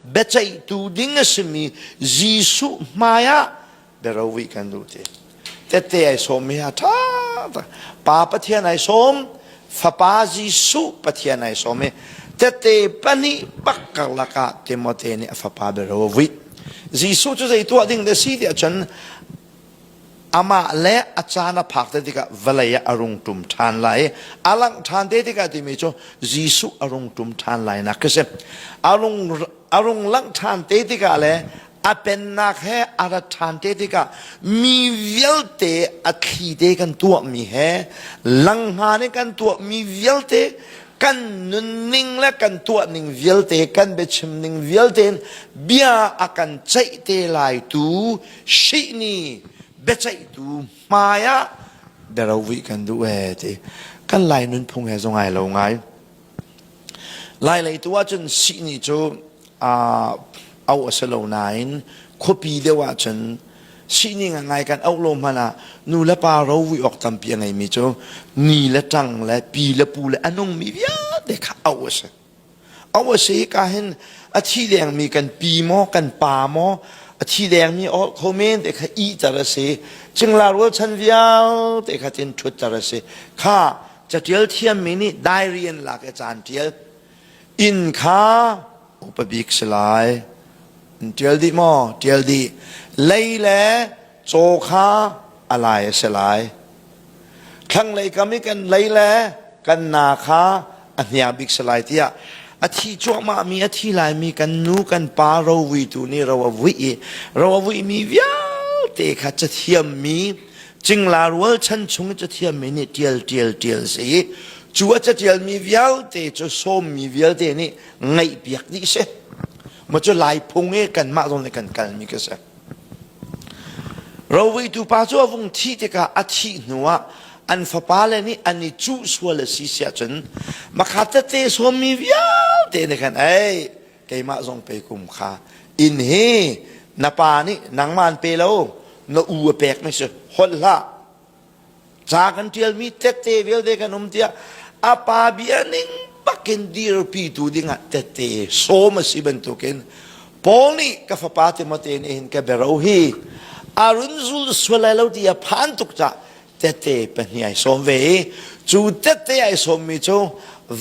biaceihtu ding a simi Jesuh hmai ah biarovuih kan duh ti. Tette ai sawmmi a ṭha tak. Pa Pathian ai sawm, Fapa Jesuh Pathian ai sawm i tette pahnih bak karlak ah Timote nih a fapa biaro a vuih. Jesuh cu zei tuah ding dah si tiah cun amah le a caan a phak te tikah vawlei ah a rung ṭum ṭhan lai i a langh ṭhan te tikah timi cu Jesuh a rung ṭum ṭhan lai nak khi si. A rung a rung langh ṭhan te tikah le a pennak he a rat ṭhan te tikah mi vialte a thli te kan tuahmi he langhngan in kan tuahmi vialte kan nunning le kan tuahning vialte kan biachim ning vialte in bia a kan ceih te lai tu shihni biaceihtu hmai ah biarovuih kan duh ee ti kan lai nunphung he zong ai lo ngai lai lei tu ahcun sihni cu auh a si lo nain khuapi deuh ahcun sihni ngai kan auh lo hmanh ah nu le pa rovuih awk tampi a ngeimi cu ni le ṭang le pi le pu le a nungmi vialte kha auh a si Auh a si hika hin a thi lengmi kan pi maw kan pa maw a thi lengmi aw kho men te kha ihter a si cingla rualchan vialte kha tin ṭhutter a si kha catial thiammi nih diary an lak i caan ṭial inn kha upa bik si lai in ṭial dih maw ṭial dih lei le caw kha a lai a si lai Thlanglei kam i kan lei le kan na kha a hniang bik si lai tiah a thi cuahmahmi a thi laimi kan nu kan pa rovuitu nih ro a vuih i ro a vuihmi vialte kha cathiammi cingla rualchan chung i cathiammi nih ṭial ṭial ṭial si i cu a catialmi vialte cu sawmmi vialte nih ngaihpiak dih si. Maw cu lai phung i kanmah zong nih kan kalmi ka si. Rovuitu pa cu a vung thih tikah a thih hnuah an fapale nih an i cuh sual a si siah cun makha tete sawmmi vialte nih khan ei keimah zong pe kum kha inn hi na pa nih nangmah an pe lo na u a pek mi si holh hlah Ca kan ṭialmi tette vialte kan um tiah a pa bia ning bakin dirpitu dingah tette sawm a si bantukin Paul nih ka fapa Timote nih hin ka biaro hi a run zul sual lai lo ti a phan tuk cah tette pahnih ai sawm ve i cu tette ai sawmmi cu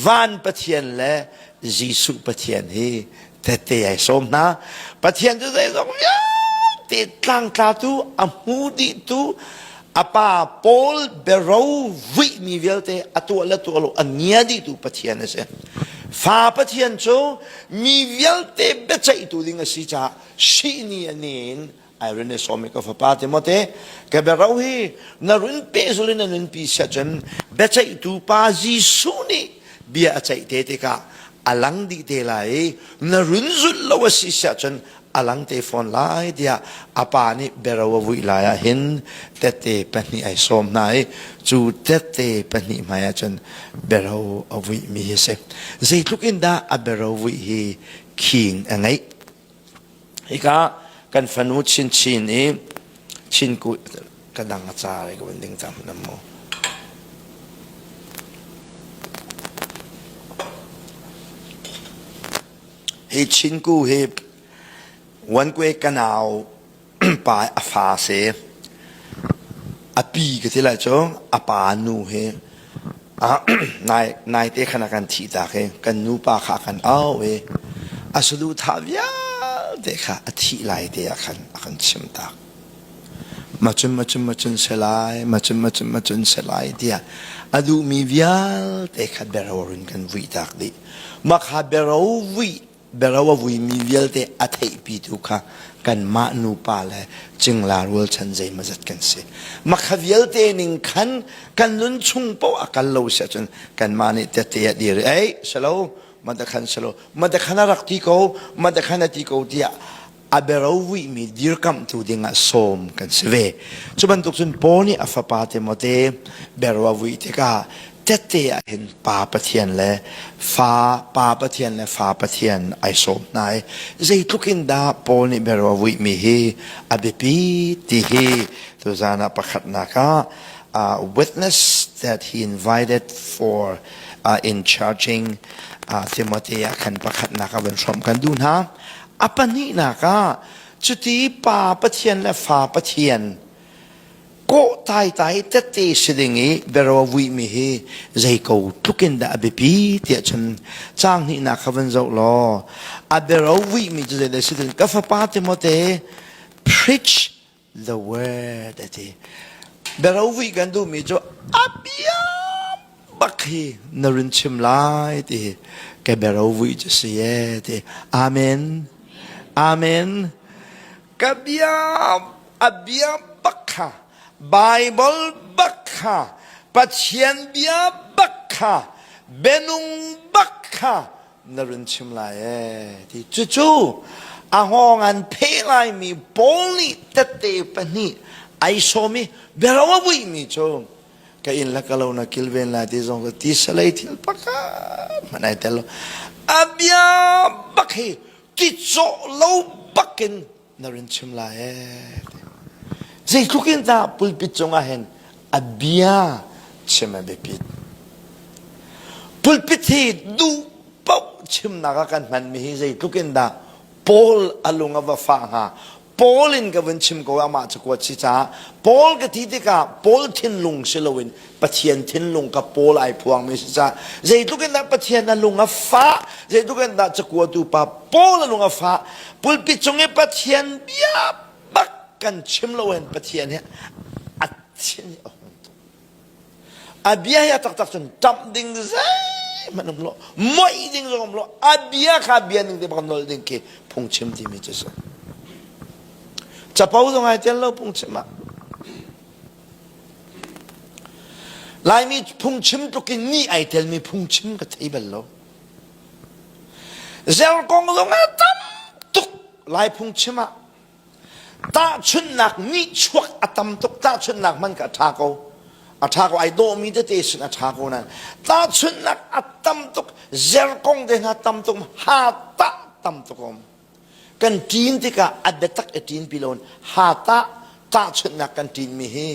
van Pathian le Jesuh Pathian hi tette ai sawm hna. Pathian cu zeizong vialte tlangtlatu a hmu dihtu a pa Paul biaro vuihmi vialte a tuah le tuah lo a ngia dihtu Pathian a si. Fa Pathian cu mi vialte biaceihtu ding a si caah sihni a nin ai run i sawm i ka fapa Timote ka biaro hi na run pehzul in na nunpi siah cun biaceihtu pa Jesuh nih bia a ceih te tikah a lang dih te lai i na run zulh lo a si siah cun a lang te fawn lai tiah a pa nih biaro a vuih lai ah hin tette pahnih ai sawm hna i cu tette pahnih hmai ah cun biaro a vuih mi hi a si zeitluk in dah a biaro vuih hi khing a ngeih Hika kan fanu chinchin i Chin ka dang a ca ka vun ding cang nam mu. Hi Chinku hi Wankwe kanau pa a fa si. A pi ka ti lai cu a pa nu hi nai naite khan a kan thih tak i kan nupa kha a kan au i a saduhthah vialte kha a thih lai te ah khan a kan chim tak. Macun macun macun se lai, macun macun macun se lai tiah a duhmi vialte kha biaro in kan vuih tak dih. Mah kha biaro vuih biaro a vuimi vialte a theihpitu kha kanmah nupa le cingla rualchan zeimawzat kan si. Makha vialte ning khan kan nun chung paoh a kal lo si ahcun kanmah nih tette a dir ei salo madakhan salo madakhan a rak ti ko madakhan a ti ko tiah a biaro vuihmi dirkamhtu dingah sawm kan si ve. Cu bantuk cun Paul nih a fapa Timote biaro a vuih tikah tette ah hin Pa Pathian le Fa Pa Pathian le Fa Pathian ai sawm hna i zeitluk in dah Paul nih biaro a vuihmi hi a biapi ti hi tuzan ah pakhatnak ah uh, witness that he invited for uh, in charging uh, Timothy ah khan pakhatnak a van hrawmh kan duh hna. A pahnihnak ah cuti Pa Pathian le Fa Pathian kawh taitai tette si ding i biaro a vuimi hi zei ko tluk in dah a biapi tiah cun caang hnihnak kha van zoh law a biaro vuimi cu zeidah si tin ka fapa Timote preach the word a ti. Biarovui kan duhmi cu a bia bak hi na run chim lai ti hi ka biarovui cu si e ti. Amen. Amen. Ka bia a bia bak kha Bible bak kha Pathian bia bak kha bianung bak kha na run chim lai ee ti cucu a hngawng an pheh laimi Paul nih tette pahnih ai sawm i biaro a vuimi cu ka inn le ka lo na kilven lai ti zong ti salei thil pakhat hmanh ai tel lo a bia bak hi ti cawh lo bakin na run chim lai ee zeitluk in dah pulpit cungah hin a bia chim a biapit pulpit hi duh paoh chimnak ah kan hmanmi hi zeitluk in dah Paul a lung a va fah hnga Paul in ka vun chim ko amah cakuat si caah Paul ka ti tikah Paul thinlung si loin Pathian thinlung ka Paul ai phuangmi si caah zeitluk in dah Pathian a lung a fah zeitluk in dah cakuatu pa Paul a lung a fah pulpit cung i Pathian bia bak kan chim lo hin Pathian hi a thin a hung tuk a bia hi a taktak cun ṭamh ding zeihmanh um lo moih ding zong um lo a bia kha bia ning te bak nolh ding khi phungchim timi cu si capo zong ai tel lo phungchim ah Laimi phungchim tluk in ni ai telmi phungchim ka thei bal lo. Zer kong zong ah tam tuk Lai phungchim ah tahchunhnak nihchuak a tam tuk tahchunhnak hman ka a ṭha ko a ṭha ko ai dawhmi tete sin a ṭha ko nain tahchunhnak a tam tuk zer kong te hna tam tuk ha tah tam tuk um Kan ṭin tikah a biatak i ṭinpi loin ha tah tahchunhnak kan ṭinmi hi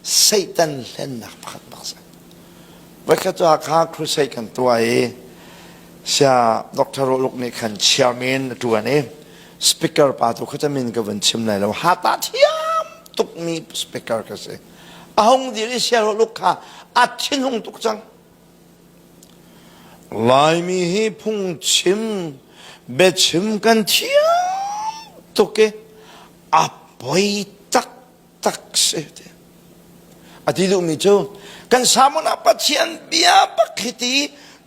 Satan hlennak pakhat bak si. Voikhat cu Hakha crusade kan tuah i sia Dr. Roluk nih khan chairman a ṭuan i speaker pa tu kha min ka vun chim lai lo. Ha tah thiam tukmi speaker ka si. A hung dir i sia Roluk kha a thinhung tuk cang. Laimi hi phungchim biachim kan thiam tuk i a poi taktak si ti. A ti duhmi cu kan sermon ah Pathian bia bak hi ti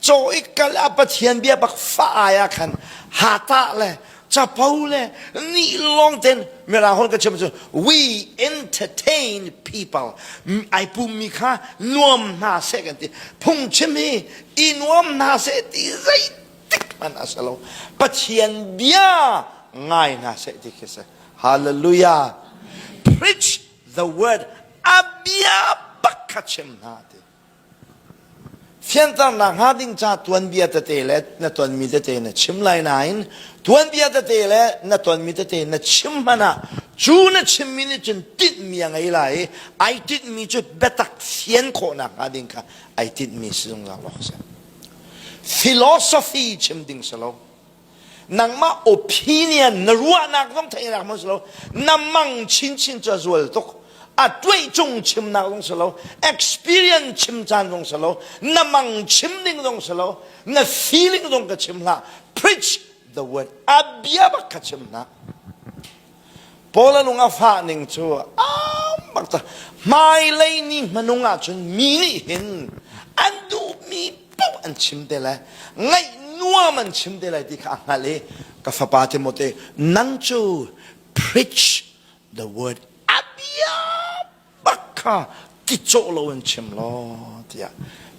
caw i kal ah Pathian bia bak fa ai ah khan hatah le capo le nih lawng ten mirang holh ka chim cu we entertain people ai pummi kha nuam hna seh kan ti phungchim hi i nuam hna seh ti zeitik hmanh a si lo pathian bia ngai hna seh ti khi si hallelujah preach the word a bia bak kha chim hna ti Fianternak hnga ding ca tuanbia tete le na tonmi tete na chim lai nain tuanbia tete le na tonmi tete na chim hmanh ah cu na chimmi nih cun tinhmi a ngei lai i ai tinhmi cu biatak fian khawhnak hnga ding kha ai tinhmi si zungzal awk a si. Philosophy chim ding si lo. Nangmah opinion na ruahnak zong theihnak hmang si lo na mang chinchin cu a zual tuk a tuai cung chimnak zong si lo experience chim caan zong si lo na mang chim ding zong si lo na feeling zong ka chim hlah preach the word a bia bak ka chim hna Paul a lung a fah ning cu am bak ta hmailei ni hmanung ah cun mi nih hin an duhmi paoh an chim te lai ngaih nuam an chim te lai ti kha a hngalh i ka fapa Timote nang cu preach the word a bia bak kha ti cawh lo in chim law tiah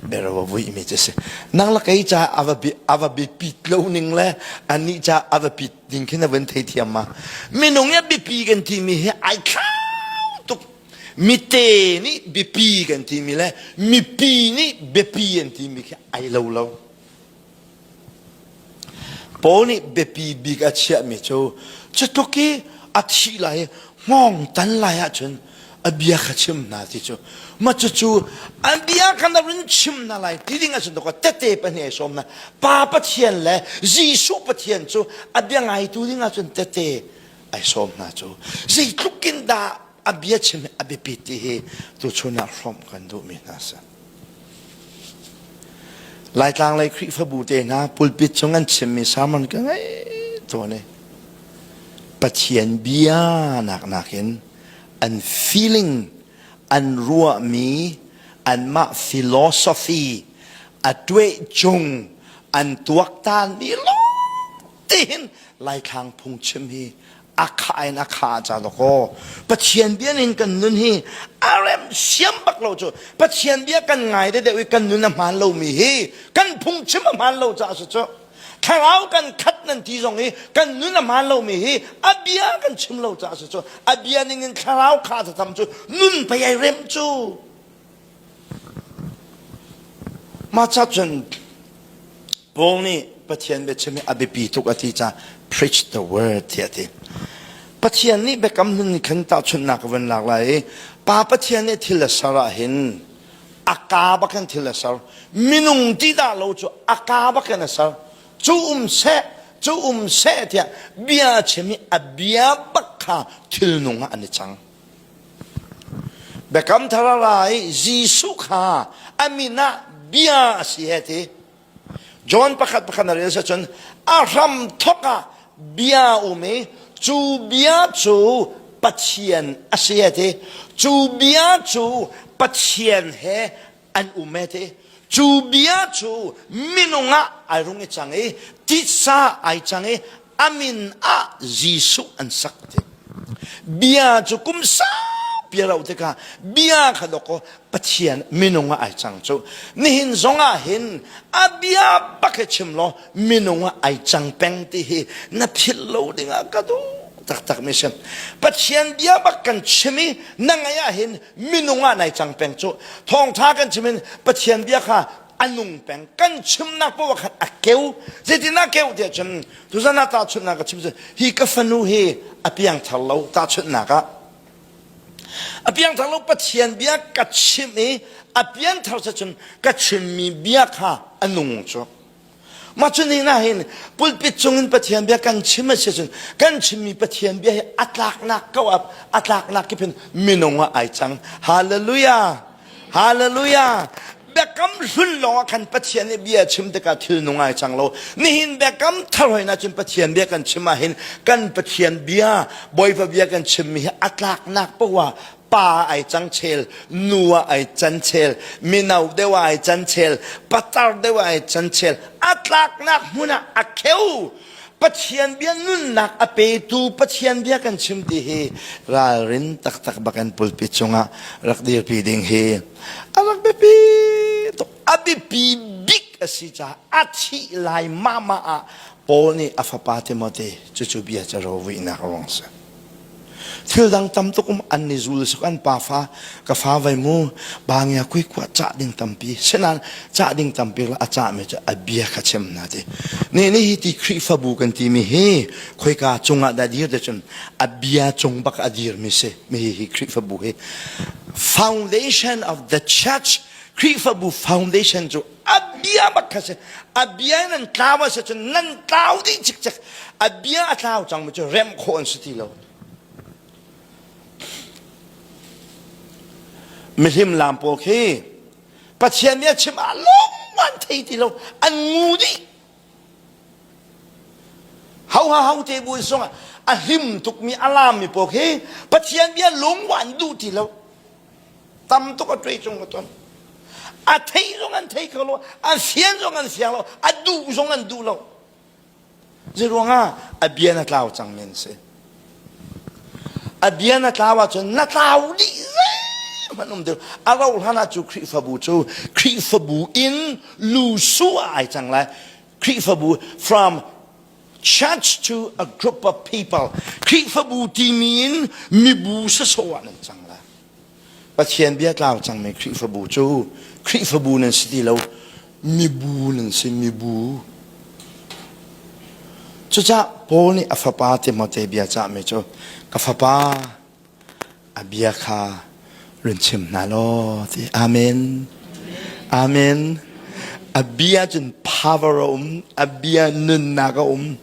bero a vuimi cu si nang la kei ca a va a va biapit lo ning le anih ca a va pit ding khin a van theithiam ma minung i biapi kan timi hi ai thlau tuk mite nih biapi kan timi le mipi nih biapi an timi khi ai lo lo Paul nih biapi bik a chiahmi cu cutluk i a thih lai i hngawng tan lai ahcun. A bia kha chim hna ti cu. Ma cucu an bia kha na run chim hna lai ti ding ahcun dawkaw tete pahnih ai sawm hna. Pa Pathian le Jesuh Pathian cu a bia ngaitu ding ahcun tete ai sawm hna cu. Zeitluk in dah a bia chim hi a biapit ti hi tuchun ah hrawmh kan duhmi hna si. Laitlang lei Khrihfabu te hna pulpit cung an chimmi sermon ka ngei tawn i Pathian bia nak nakin an feeling an ruahmi anmah philosophy a tueh cung an tuaktanmi lawng tihin Laithlang phungchim hi a kha in a kha ca dawkaw Pathian bia ning kan nun hi a rem siam bak lo cu Pathian bia kan ngai deuh i kan nun a hmaan lomi hi kan phungchim a hmaan lo caah si cu thlarau kan khat nan ti zong i kan nun a hmaan lomi hi a bia kan chim lo caah si cu a bia ning in thlarau kha tam cu nun pei ai rem cu Mah ca cun Paul nih Pathian biachim hi a biapi tuk a ti caah preach the word tiah a ti. Pathian nih biakam hlun nih khan tahchunhnak ka vun lak lai i Pa Pathian nih thil a ser ah hin a kaa bak in thil a ser. Minung ti dah lo cu a kaa bak in a ser. Cu um seh, cu um seh tiah bia a chim i a bia bak kha thilnung ah an i cang. Biakam thar a ra i Jesuh kha a min ah bia a si he ti. John pakhat pakhat na rel cun a hram thok ah bia um i cu bia cu Pathian a si he ti. Cu bia cu Pathian he an um e ti. Cu bia cu minung ah ai rung i cang i titsa ai cang i a min ah Jesuh an sak ti. Bia cu kum saupi a rauh tikah bia kha dawkaw Pathian minung ah ai cang cu. Nihin zong ah hin a bia bak hi chim law minung ah ai cang peng ti hi na philh lo dingah ka duh taktak mi si. Pathian bia bak kan chim i na ngai ah hin minung ah nai cang peng cu. Thawngtha kan chim in Pathian bia kha a nung peng. Kan chimnak poah khan a keu. Zeitin a keu tiah cun tuzan ah tahchunhnak ka chim cu hi ka fanu hi a piangthar lo tahchunhnak ah a piangthar lo Pathian bia ka chim i a piangthar cun ka chimmi bia kha a nung cu. Mah cu ni na hin pulpit cungin Pathian bia kan chim a si cun kan chimmi Pathian bia hi a tlaknak ko a tlaknak kip hin minung ah ai cang. Hallelujah! Hallelujah! Biakam hlun lawng ah khan Pathian nih bia chim tikah thil nung ai cang lo. Nihin biakam thar hoi na cun Pathian bia kan chim ah hin kan Pathian bia Bawipa bia kan chimmi hi a tlaknak poah pa ai cang chel, nu ah ai can chel, mino deuh ah ai can chel, patar deuh ah ai can chel, a tlaknak hmun ah a kheu. Pathian bia nunnak a petu Pathian bia kan chim ti hi ralrin taktak bak in pulpit cungah rak dirpi ding hi a rak biapi tuk. A biapi bik a si caah a thih lai mama ah Paul nih a fapa Timote cucu bia ca rovuihnak ruang si. Thil dang tam tuk um an ni zul suk an pa fa ka fa vai mu bangia kui kwa cah ding tampi senan cah ding tampi la a cah mi cu a bia kha chim na ti ne ne hi ti Khrihfabu kan ti mi hi khoika cungah dah dir te cun a bia cung bak a dir mi si mi hi hi Khrihfabu hi foundation of the church Khrihfabu foundation cu a bia bak kha si a bia nan tlau a si cun nan tlau dih cikcek a bia a tlau cang mi cu remh khawh an si ti lo mihlim lam pawl khi Pathian nih a chim ah lawng an thei ti lo an ngu dih ho ha ho te bu song a hlim tuk mi a lam mi pawl khi Pathian bia lung an duh ti lo Tam tuk a ṭuai cung ka ton. A thei zong an thei kho lo, a fian zong an fiang lo, a duh zong an duh lo. Zeiruangah a bia na tlau cang men si. A bia na tlau ahcun na tlau dih zeihmanh um deuh. A rauh hlan ah cu Khrihfabu cu Khrihfabu in lusu ah ai cang lai. Khrihfabu from church to a group of people. Khrihfabu timi in mibu sasawh ah nan cang lai. Pathian bia tlau cangmi Khrihfabu cu Khrihfabu nan si ti lo, mibu nan si, mibu. Cucah Paul nih a fapa Timote bia cahmi cu ka fapa a bia kha Run chim hna law ti. Amen. Amen. A bia cun power a um, a bia nunnak a um.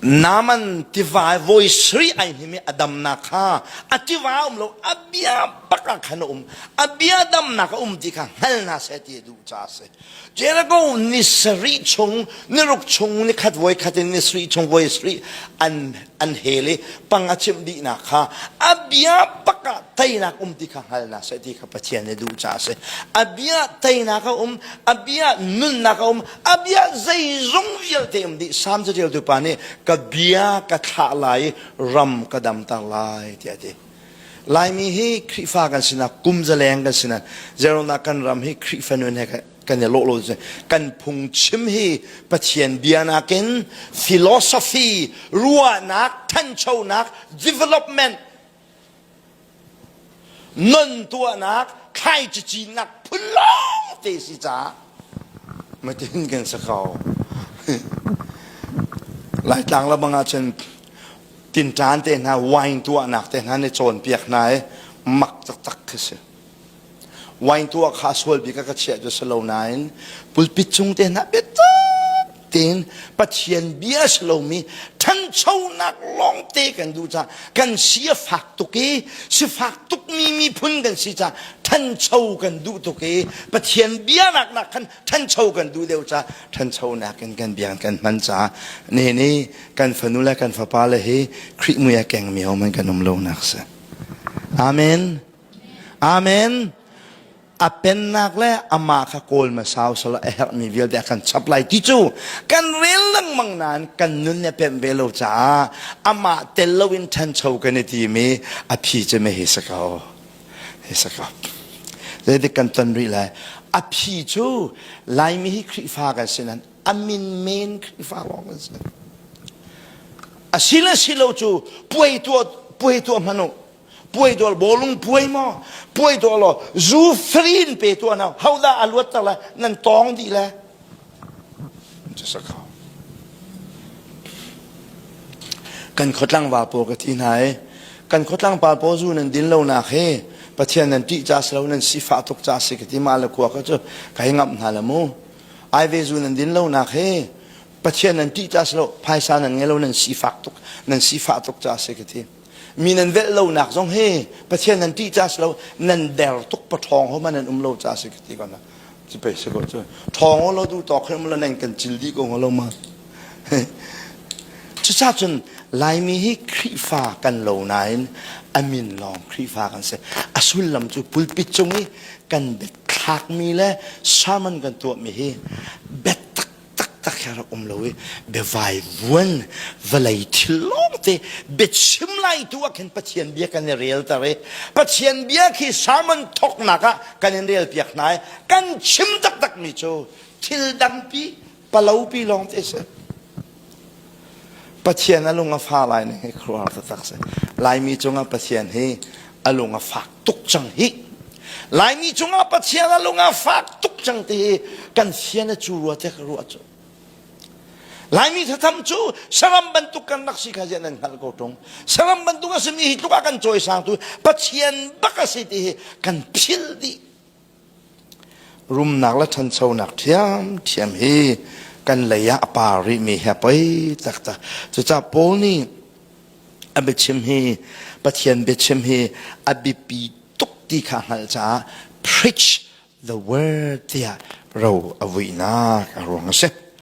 Naaman tiva voi sri ai hnim i a damnak kha a tiva um lo a bia bak ah khan a um a bia damnak a um ti kha hngal hna seh ti a duh caah a si Jericho ni sarih chung niruk chung ni khat voi khat in ni sarih chung voi sarih an an hel i pang a chimh dihnak kha a bia bak ah teinak um ti kha hngal hna seh ti kha Pathian nih duh caah a si a bia teinak a um a bia nunnak a um a bia zeizong vialte um dih Salm caṭialtu pa nih ka bia ka thlah lai i ram ka damter lai tiah a ti Laimi hi Khrihfa kan sinak kum zaleng kan sinak zeirona kan ram hi Khrihfa nun he kan i lawh lo kan phungchim hi Pathian bia nakin philosophy ruahnak thanchonak development non tuahnak thlai cicinnak phun lawng te si caah matin kan sa ko Laitlang la bang ahcun tinṭan te hna wine tuahnak te hna nih cawnpiak hna i mak taktak khi si wine tuah kha sual bik a ka chiah cu si lo nain pulpit cung te hna biatak tein Pathian bia si lomi ṭhanchonak lawngte kan duh caah kan si a fak tuk i sifak tukmi miphun kan si caah ṭhancho kan duh tuk i Pathian bia nak nak khan ṭhancho kan duh deuh caah ṭhanchonak in kan bia kan hman caah ne nih kan fanu le kan fapa le hi Khrih mui a kengmi ho man kan um lonak si. Amen. Amen. A pennak le amah kha kawl hmasa usalaw a herhmi vialte a kan chap lai ti cu kan rel lengmang nain kan nun nih a pemh ve lo caah amah tel loin ṭhancho kan i tim i a phi cu mei hi si ko. Hi si ko. Zeitik kan ton rih lai. A phi cu Laimi hi Khrihfa kan si nain a min men Khrihfa lawng kan si. A si le si lo cu puai tuah puai tuah hmanh u. Puai tuah bawlung puai maw? Puai tuah law zu free in pe tuah na hodah a luat tak lai nan tawng dih le. Cu sa kho. Kan khuatlang va pawl ka ti hna i kan khuatlang pa pawl zu nan din lo nak hi Pathian nan ṭih ca si lo nan sifah tuk ca si ka ti mah le khua ka cu ka hi ngamh hna la mu. Aive zu nan din lonak hi Pathian nan ṭih ca si lo phaisa nan ngei lo nan sifak tuk nan sifah tuk ca si ka ti mi nan velh lonak zong hi Pathian nan ṭih ca si lo nan der tuk paṭhawng ho ma nan um lo ca si ka ti ko na cu pei si ko cu ṭhawng lo du tawk hi lo nan kan cil dih ko lo ma Cucaah cun Laimi hi Khrihfa kan lo nain a min lawng Khrihfa kan si. A sullam cu pulpit cung i kan biathlakmi le sermon kan tuahmi hi biatak taktak hi a rak um lo i biavaivuan vawlei thil lawngte biachim lai tu ah khin Pathian bia kan i relter i Pathian bia khi sermon thawknak ah kan in relpiak hna i kan chim taktakmi cu thil dangpi palopi lawng te si Pathian a lung a fa lai ning hi khuaruahhar taktak si Laimi cungah Pathian hi a lung a fak tuk cang hi Laimi cungah Pathian a lung a fak tuk cang ti hi kan fian a cu rua te ka ruah cu Laimi thatham cu saram bantuk kan rak si kha ziah nan hngalh ko ṭung saram bantuk a simi hi tluk ah kan cawisangtu Pathian bak a si ti hi kan philh dih Rumnak le ṭhanchonak ṭhiamṭhiam hi kan lei ah a par rihmi hi a poi taktak. Cucaah Paul nih a biachim hi Pathian biachim hi a biapi tuk ti kha a hngalh caah preach the word tiah ro a vuihnak a ruang a si.